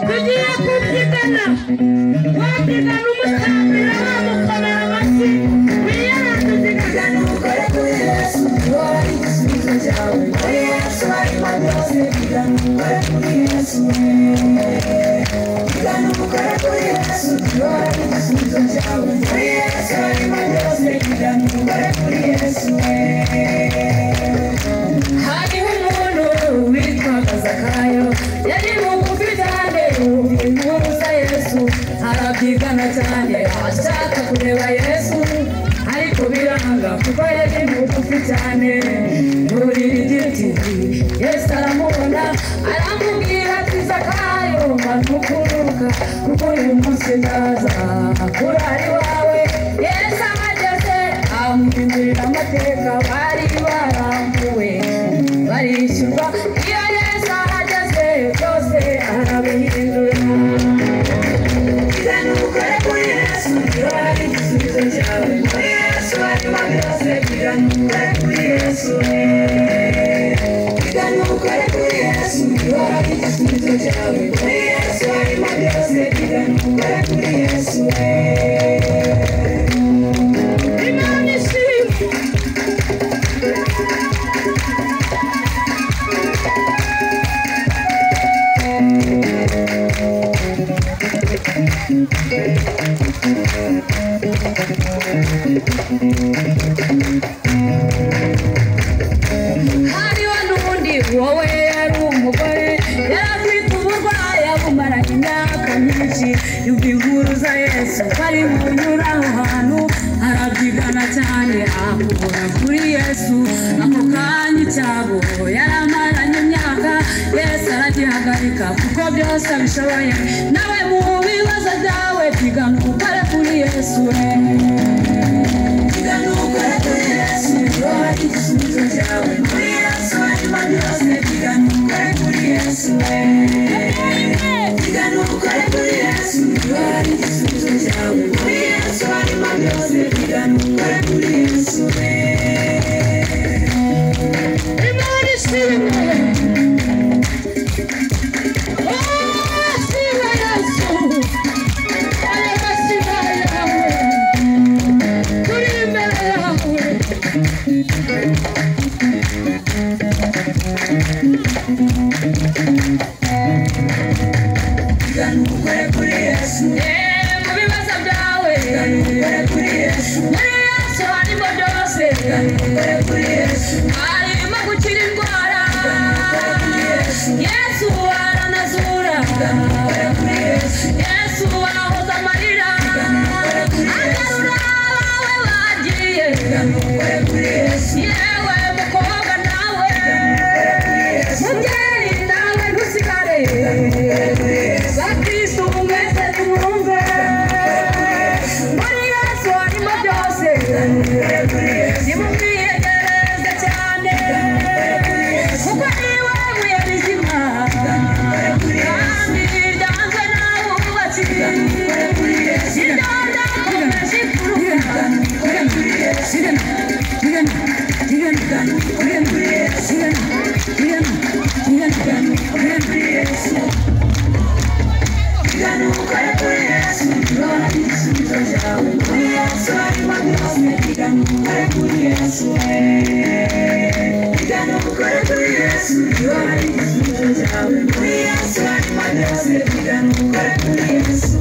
Tugiye kubyigana, wabyigana umutambira wamukomera amashyi, wiyaranduza. Ukore kuri Yesu, uhora igisubizo cyawe. Muri Yesu harimo byose, byigana ukore kuri Yesu. Byigana ukore kuri Yesu, uhora igisubizo cyawe. Muri Yesu harimo byose, byigana ukore kuri Yesu. Hariho umuntu witwaga Zakayo, yari mugufi cyane, yumva inkuru za Yesu, arabyigana cyane, ashaka kureba Yesu, ariko biranga kuko yari mugufi cyane. Yurira igiti, Yesu aramubona, aramubwira ati Zakayo, manukuruka, kuko uyu munsi ndaza kurara iwawe. Yesu ahageze amuhindurira amateka, bari barambuwe barishyurwa. Iyo Yesu ahageze byose arabihindura. Byigana ukore kuri Yesu, uhora igisubizo cyawe. Muri Yesu harimo byose, byigana ukore kuri Yesu. Byigana ukore kuri Yesu, uhora igisubizo cyawe. Muri Yesu harimo byose, byigana ukore kuri Yesu. Imana ishimwe. Hariho n'undi wowe yari umugore, yari afite uburwayi abumaranye imyaka myinshi. Yumva inkuru za Yesu ko ari bunyura aho hantu, arabyigana cyane akubura kuri Yesu. Ako kanya icyago yaramaranye imyaka, Yesu aragihagarika kuko byose abishoboye. Nawe mu bibazo byawe byigana ukore kuri Yesu. Byigana ukore kuri Yesu, uhora igisubizo cyawe. Muri Yesu harimo byose, byigana ukore kuri Yesu. Byigana ukore kuri Yesu, uhora igisubizo cyawe. Muri Yesu harimo byose, byigana ukore kuri Yesu. Imana ishimwe. Oh, shimwe Yesu. Aya mashyiga yawe, turi imbere yawe. Byigana ukore kuri Yesu, Mu bibazo byawe, byigana ukore kuri Yesu, muri Yesu harimo byose. byigana ukore kuri Yesu, Harimo gukira indwara, ukore kuri Yesu, Yesu aranazura, byigana ukore kuri Yesu, Yesu ahoza amarira, agarura abawe bagiye. byigana ukore kuri Yesu, Yewe mukobwa nawe, ukore kuri Yesu, mubyeyi nawe ntusigare. ukore kuri Yesu, Bakristu mwese nimwumve, muri Yesu harimo byose. ukore kuri Yesu, Nimumwiyegereze cyane, kuko niwe buye rizima, kandi ryanzwe n'abubatsi, niryo ryakomeje imfuruka. Byigana ukore kuri Yesu, uhora igisubizo cyawe. Muri Yesu harimo byose, byigana ukore kuri Yesu. Byigana ukore kuri Yesu, uhora igisubizo cyawe. Muri Yesu harimo byose, byigana ukore kuri Yesu.